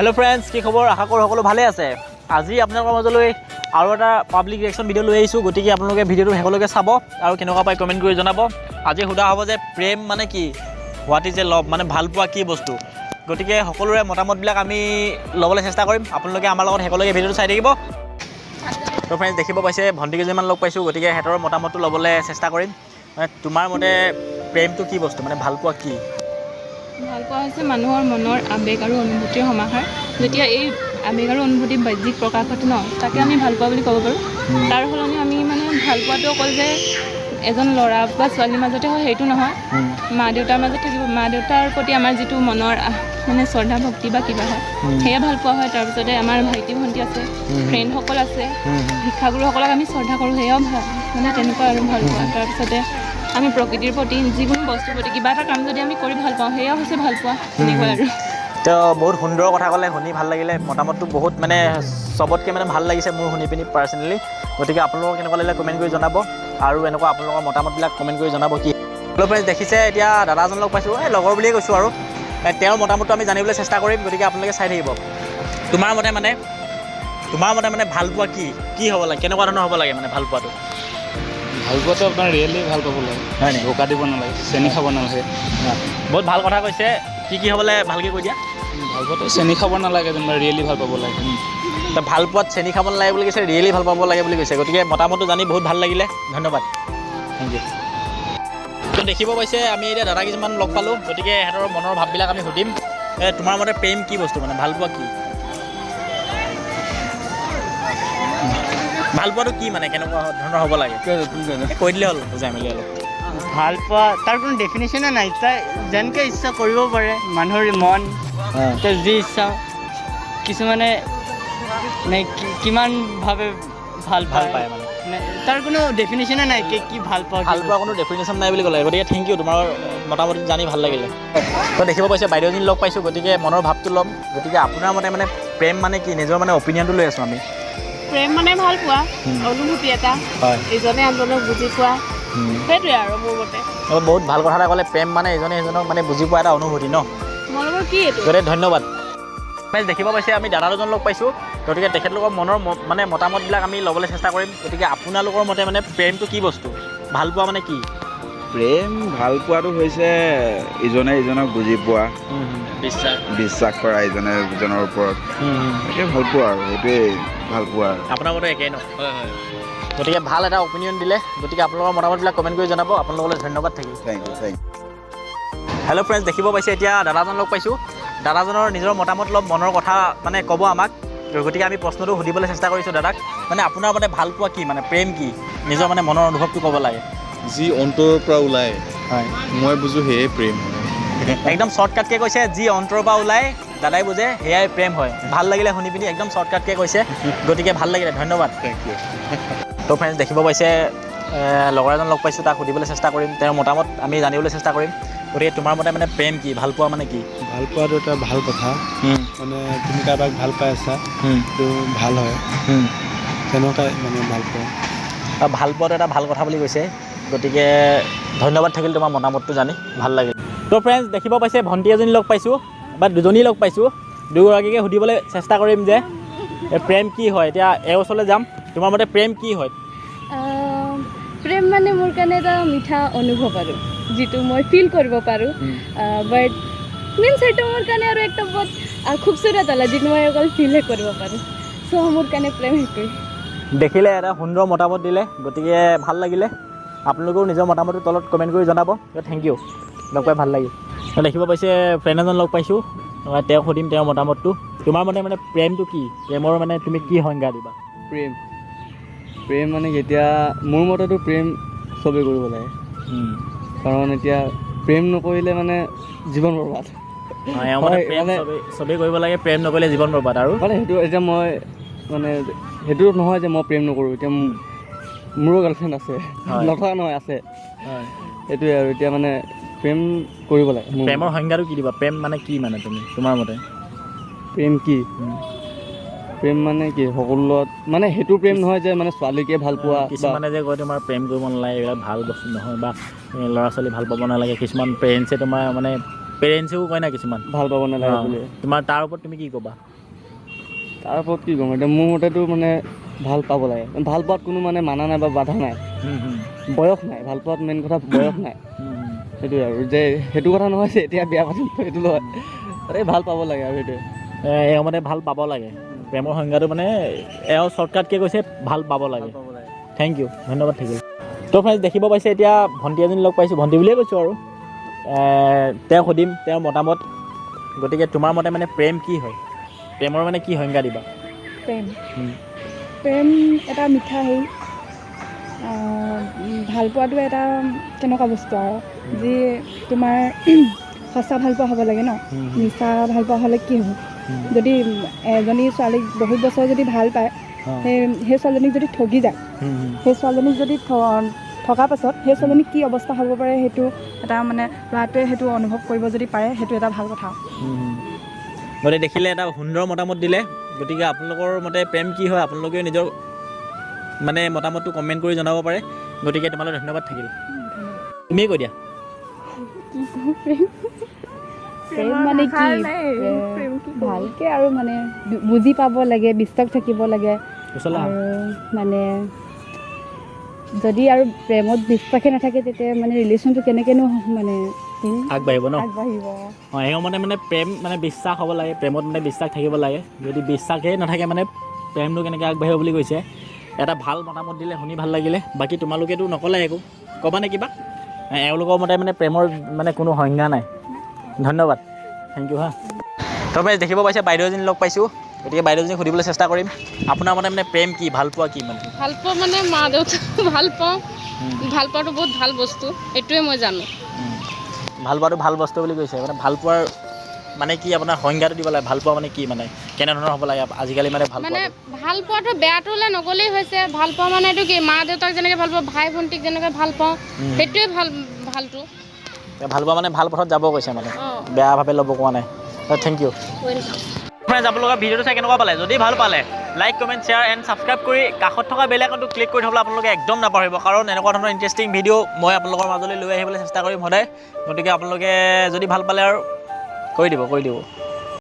Hello' friends, কি খবৰ? আশা কৰোঁ সকলো ভালে আছে। আজি আপোনালোকৰ মাজলৈ আৰু এটা পাব্লিক ৰিয়েকশ্যন ভিডিঅ' লৈ আহিছোঁ। গতিকে আপোনালোকে ভিডিঅ'টো শেষলৈকে চাব আৰু কেনেকুৱা পায় কমেণ্ট কৰি জনাব। আজি সোধা হ'ব যে প্ৰেম মানে কি, what is a love, মানে ভালপোৱা কি বস্তু। গতিকে সকলোৰে মতামতবিলাক আমি ল'বলৈ চেষ্টা কৰিম। আপোনালোকে আমাৰ লগত শেষলৈকে ভিডিঅ'টো চাই থাকিব। তো ফ্ৰেণ্ডছ, দেখিব পাইছে ভণ্টি কেইজনীমান লগ পাইছোঁ। গতিকে সিহঁতৰ মতামতটো ল'বলৈ চেষ্টা কৰিম। মানে তোমাৰ মতে প্ৰেমটো কি বস্তু, মানে ভালপোৱা কি? ভালপোৱা হৈছে মানুহৰ মনৰ আৱেগ আৰু অনুভূতিৰ সমাহাৰ। যেতিয়া এই আৱেগ আৰু অনুভূতি বাহ্যিক প্ৰকাশ ঘটে ন, তাকে আমি ভালপোৱা বুলি ক'ব পাৰোঁ। তাৰ সলনি আমি মানে ভালপোৱাটো অকল যে এজন ল'ৰা বা ছোৱালীৰ মাজতে হয় সেইটো নহয়। মা দেউতাৰ মাজত থাকিব। মা দেউতাৰ প্ৰতি আমাৰ যিটো মনৰ মানে শ্ৰদ্ধা ভক্তি বা কিবা হয়, সেয়া ভালপোৱা হয়। তাৰপিছতে আমাৰ ভাইটি ভণ্টি আছে, ফ্ৰেণ্ডসকল আছে, শিক্ষাগুৰুসকলক আমি শ্ৰদ্ধা কৰোঁ, সেয়াও ভাল মানে তেনেকুৱা আৰু ভালপোৱা। তাৰপিছতে আমি প্ৰকৃতিৰ প্ৰতি, যিকোনো বস্তুৰ প্ৰতি কিবা এটা কাম যদি আমি কৰি ভাল পাওঁ, সেয়াও হৈছে ভালপোৱা। তেনেকুৱা আৰু। তো বহুত সুন্দৰ কথা ক'লে, শুনি ভাল লাগিলে। মতামতটো বহুত মানে চবতকৈ মানে ভাল লাগিছে মোৰ শুনি পিনি পাৰ্চনেলি। গতিকে আপোনালোকৰ কেনেকুৱা লাগিলে কমেণ্ট কৰি জনাব আৰু এনেকুৱা আপোনালোকৰ মতামতবিলাক কমেণ্ট কৰি জনাব কি। হেল্ল' ফ্ৰেণ্ডছ, দেখিছে এতিয়া দাদা এজন লগ পাইছোঁ, এই লগৰ বুলিয়ে কৈছোঁ আৰু তেওঁৰ মতামতটো আমি জানিবলৈ চেষ্টা কৰিম। গতিকে আপোনালোকে চাই থাকিব। তোমাৰ মতে মানে ভালপোৱা কি কি হ'ব লাগে, কেনেকুৱা ধৰণৰ হ'ব লাগে মানে ভালপোৱাটো? ভাল পোৱাটো আপোনাৰ ৰিয়েলি ভাল পাব লাগে। হয় নেকি? ধোকা দিব নালাগে, চেনি খাব নালাগে। বহুত ভাল কথা কৈছে। কি কি হ'বলৈ ভালকৈ কৈ দিয়া। ভাল পোৱাটো চেনি খাব নালাগে, যেনিবা ৰিয়েলি ভাল পাব লাগে। তো ভাল পোৱাত চেনি খাব নালাগে বুলি কৈছে, ৰিয়েলি ভাল পাব লাগে বুলি কৈছে। গতিকে মতামতটো জানি বহুত ভাল লাগিলে। ধন্যবাদ, thank U. তো দেখিব পাইছে আমি এতিয়া দাদা কিছুমান লগ পালোঁ। গতিকে সিহঁতৰ মনৰ ভাৱবিলাক আমি সুধিম। তোমাৰ মতে প্ৰেম কি বস্তু, মানে ভাল পোৱা কি? ভাল পোৱাটো কি, মানে কেনেকুৱা ধৰণৰ হ'ব লাগে? কৈ দিলে হ'ল বুজাই মেলি অলপ। ভাল পোৱা তাৰ কোনো ডেফিনেশ্যনে নাই। তাই যেনেকৈ ইচ্ছা কৰিব পাৰে, মানুহৰ মন এতিয়া যি ইচ্ছা। কিছুমানে মানে কিমানভাৱে ভাল ভাল পায়। পায় মানে। মানে তাৰ কোনো ডেফিনেশ্যনে নাই কি কি ভাল পোৱা। ভাল পোৱা কোনো ডেফিনেশ্যন নাই বুলি ক'লে। গতিকে thank U, তোমাৰ মতামত জানি ভাল লাগিলে। তো দেখিব পাইছে বাইদেউজনী লগ পাইছোঁ। গতিকে মনৰ ভাৱটো ল'ম। গতিকে আপোনাৰ মতে মানে প্ৰেম মানে কি? নিজৰ মানে অপিনিয়নটো লৈ আছোঁ আমি। প্ৰেম মানে ভাল পোৱা অনুভূতি এটা, ইজনে আনজনক বুজি পোৱা, সেইটোৱে আৰু মোৰ মতে। অ, বহুত ভাল কথা এটা ক'লে। প্ৰেম মানে ইজনে সিজনক মানে বুজি পোৱা এটা অনুভূতি ন? তোমালোকৰ কি এইটো? গতিকে ধন্যবাদ। ফ্ৰেণ্ডছ, দেখিব পাইছে আমি দাদা দুজন লগ পাইছোঁ। গতিকে তেখেতলোকৰ মনৰ মানে মতামতবিলাক আমি ল'বলৈ চেষ্টা কৰিম। গতিকে আপোনালোকৰ মতে মানে প্ৰেমটো কি বস্তু, ভাল পোৱা মানে কি? প্ৰেম ভাল পোৱাটো হৈছে ইজনে ইজনক বুজি পোৱা, বিশ্বাস। বিশ্বাস কৰা ইজনে ইজনৰ ওপৰত, সেইটোৱে ভাল পোৱা আৰু সেইটোৱেই ভাল পোৱা আৰু। আপোনাৰ মতে একেই ন? হয়। গতিকে ভাল এটা অপিনিয়ন দিলে। গতিকে আপোনালোকৰ মতামতবিলাক কমেণ্ট কৰি জনাব। আপোনালোকলৈ ধন্যবাদ থাকিল। Thank U, thank U. Hello friends, দেখিব পাইছে এতিয়া দাদাজন লগ পাইছোঁ। দাদাজনৰ নিজৰ মতামত ল'ম, মনৰ কথা মানে ক'ব আমাক। গতিকে আমি প্ৰশ্নটো সুধিবলৈ চেষ্টা কৰিছোঁ দাদাক। মানে আপোনাৰ মতে ভাল পোৱা কি, মানে প্ৰেম কি, নিজৰ মানে মনৰ অনুভৱটো ক'ব লাগে। যি অন্তৰৰ পৰা ওলায়, মই বুজো সেয়ে প্ৰেম হয়। একদম শ্বৰ্টকাটকৈ কৈছে, যি অন্তৰৰ পৰা ওলায় দাদাই বুজে সেয়াই প্ৰেম হয়। ভাল লাগিলে শুনি পিনি, একদম শ্বৰ্টকাটকৈ কৈছে। গতিকে ভাল লাগিলে, ধন্যবাদ। Thank U. তো ফ্ৰেণ্ডছ, দেখিব পাইছে লগৰ এজন লগ পাইছোঁ। তাক সুধিবলৈ চেষ্টা কৰিম, তেওঁৰ মতামত আমি জানিবলৈ চেষ্টা কৰিম। গতিকে তোমাৰ মতে মানে প্ৰেম কি, ভাল পোৱা মানে কি? ভাল পোৱাটো এটা ভাল কথা। মানে তুমি কাৰোবাক ভাল পাই আছা, সেইটো ভাল হয়। তেনেকুৱাই মানে ভাল পোৱা। আৰু ভাল পোৱাটো এটা ভাল কথা বুলি কৈছে। গতিকে ধন্যবাদ থাকিল, তোমাৰ মতামতটো জানি ভাল লাগিল। তো ফ্ৰেণ্ডছ, দেখিব পাইছে ভণ্টি এজনী লগ পাইছোঁ বা দুজনী লগ পাইছোঁ। দুগৰাকীকে সুধিবলৈ চেষ্টা কৰিম যে এই প্ৰেম কি হয়। এতিয়া এওঁৰ ওচৰলৈ যাম। তোমাৰ মতে প্ৰেম কি হয়? প্ৰেম মানে মোৰ কাৰণে এটা মিঠা অনুভৱ আৰু যিটো মই ফিল কৰিব পাৰোঁ। বাট মিনছ সেইটো মোৰ কাৰণে আৰু একটা বহুত খুবচুৰত আলা, যিটো মই অকল ফিলহে কৰিব পাৰোঁ। চ' মোৰ কাৰণে প্ৰেম সেইটোৱে। দেখিলে এটা সুন্দৰ মতামত দিলে। গতিকে ভাল লাগিলে। আপোনালোকেও নিজৰ মতামতটো তলত কমেণ্ট কৰি জনাব। Thank U, লগ পাই ভাল লাগিল। দেখিব পাইছে ফ্ৰেণ্ড এজন লগ পাইছোঁ। তেওঁক সুধিম তেওঁৰ মতামতটো। তোমাৰ মতে মানে প্ৰেমটো কি, প্ৰেমৰ মানে তুমি কি সংজ্ঞা দিবা? প্ৰেম, প্ৰেম মানে কি, এতিয়া মোৰ মতেতো প্ৰেম চবেই কৰিব লাগে। কাৰণ এতিয়া প্ৰেম নকৰিলে মানে জীৱন বৰবাদ। এওঁ মানে হয়, প্ৰেম চবেই কৰিব লাগে, প্ৰেম নকৰিলে জীৱন বৰবাদ আৰু মানে সেইটো এতিয়া মই মানে সেইটো নহয় যে মই প্ৰেম নকৰোঁ। এতিয়া মোৰো গাৰ্লফ্ৰেণ্ড আছে, নথকা নহয়, আছে। সেইটোৱে আৰু এতিয়া মানে প্ৰেম কৰিব লাগে মোৰ মতে। প্ৰেমৰ সংজ্ঞাটো কি দিবা? প্ৰেম মানে কি, মানে তুমি তোমাৰ মতে? প্ৰেম কি? প্ৰেম মানে কি, সকলো লগত মানে সেইটো প্ৰেম নহয় যে মানে ছোৱালীকে ভাল পোৱা বা কিছুমানে যে কয় তোমাৰ প্ৰেম কৰিব নালাগে, এইবিলাক ভাল বস্তু নহয় বা ল'ৰা ছোৱালী ভাল পাব নালাগে, কিছুমান পেৰেণ্টছে তোমাৰ মানে পেৰেণ্টছেও কয় না কিছুমান ভাল পাব নালাগে বুলি। তোমাৰ তাৰ ওপৰত তুমি কি ক'বা? তাৰ ওপৰত কি ক'ম এতিয়া? মোৰ মতেতো মানে ভাল পাব লাগে। ভাল পোৱাত কোনো মানে মানা নাই বা বাধা নাই, বয়স নাই। ভাল পোৱাত মেইন কথা বয়স নাই। সেইটোৱে আৰু, যে সেইটো কথা নহয় যে এতিয়া বিয়া পাতিম, সেইটো নহয়। আৰে ভাল পাব লাগে আৰু সেইটোৱে। এওঁ মানে ভাল পাব লাগে। প্ৰেমৰ সংজ্ঞাটো মানে এওঁ শ্বৰ্টকাটকৈ কৈছে, ভাল পাব লাগে। পাব লাগে। Thank U, ধন্যবাদ থাকিল। তো ফ্ৰেণ্ডছ, দেখিব পাইছে এতিয়া ভণ্টি এজনী লগ পাইছোঁ, ভণ্টি বুলিয়ে কৈছোঁ আৰু। তেওঁক সুধিম তেওঁৰ মতামত। গতিকে তোমাৰ মতে মানে প্ৰেম কি হয়? প্ৰেমৰ মানে কি সংজ্ঞা দিবা? প্ৰেম, প্ৰেম এটা মিঠা হেৰি, ভাল পোৱাটো এটা কেনেকুৱা বস্তু আৰু যি তোমাৰ সঁচা ভাল পোৱা হ'ব লাগে ন। মিছা ভাল পোৱা হ'লে কি হ'ব? যদি এজনী ছোৱালীক বহুত বছৰ যদি ভাল পায়, সেই ছোৱালীজনীক যদি ঠগি যায়, সেই ছোৱালীজনীক যদি ঠগা পাছত সেই ছোৱালীজনীক কি অৱস্থা হ'ব পাৰে, সেইটো এটা মানে ল'ৰাটোৱে সেইটো অনুভৱ কৰিব যদি পাৰে, সেইটো এটা ভাল কথা। গতিকে দেখিলে এটা সুন্দৰ মতামত দিলে। গতিকে আপোনালোকৰ মতে প্ৰেম কি হয়, আপোনালোকেও নিজৰ মানে মতামতটো কমেণ্ট কৰি জনাব পাৰে। গতিকে তোমালৈ ধন্যবাদ থাকিল। তুমিয়ে কৈ দিয়া। প্ৰেম মানে কি? প্ৰেম ভালকে আৰু মানে বুজি পাব লাগে, বিশ্বাস থাকিব লাগে। ওচৰলৈ আহা। আৰু মানে যদি আৰু প্ৰেমত বিশ্বাসে নাথাকে, তেতিয়া মানে ৰিলেশ্যনটো কেনেকেনো মানে আগবাঢ়িব ন? আগবাঢ়িব। অঁ, এওঁ মতে মানে প্ৰেম মানে বিশ্বাস হ'ব লাগে। প্ৰেমত মানে বিশ্বাস থাকিব লাগে। যদি বিশ্বাসেই নাথাকে, মানে প্ৰেমটো কেনেকৈ আগবাঢ়িব বুলি কৈছে। এটা ভাল মতামত দিলে, শুনি ভাল লাগিলে। বাকী তোমালোকেতো নক'লে একো, ক'বা নে কিবা? এওঁলোকৰ মতে মানে প্ৰেমৰ মানে কোনো সংজ্ঞা নাই। ধন্যবাদ, thank U. হা, তবে দেখিব পাইছে বাইদেউ এজনী লগ পাইছোঁ। গতিকে বাইদেউজনীক সুধিবলৈ চেষ্টা কৰিম, আপোনাৰ মতে মানে প্ৰেম কি, ভাল পোৱা কি মানে? ভাল পোৱা মানে মা দেউতা ভাল পাওঁ। ভাল পোৱাটো বহুত ভাল বস্তু, এইটোৱে মই জানো। ভাল পোৱাটো ভাল বস্তু বুলি কৈছে। মানে ভাল পোৱাৰ মানে কি, আপোনাৰ সংজ্ঞাটো দিব লাগে। ভাল পোৱা মানে কি, মানে কেনেধৰণৰ হ'ব লাগে আজিকালি মানে ভাল মানে পোৱাটো? ভাল পোৱাটো বেয়াটোলৈ নগ'লেই হৈছে। ভাল পোৱা মানে এইটো কি, মা দেউতাক যেনেকৈ ভাল পাওঁ, ভাই ভণ্টিক যেনেকৈ ভাল পাওঁ, সেইটোৱে ভাল, ভালটো। ভাল পোৱা মানে ভাল পথত যাব কৈছে মানে। অঁ। বেয়াভাৱে ল'ব কোৱা নাই। Thank U. Welcome. Friends, আপোনালোকৰ ভিডিঅ'টো চাই কেনেকুৱা পালে? যদি ভাল পালে like, comment, share and subscribe কৰি কাষত থকা বেল আইকনটো ক্লিক কৰি থ'বলৈ আপোনালোকে একদম নাপাহৰিব, কাৰণ এনেকুৱা ধৰণৰ ইণ্টাৰেষ্টিং ভিডিঅ' মই আপোনালোকৰ মাজলৈ লৈ আহিবলৈ চেষ্টা কৰিম সদায়। গতিকে আপোনালোকে যদি ভাল পালে আৰু কৰি দিব, কৰি দিব।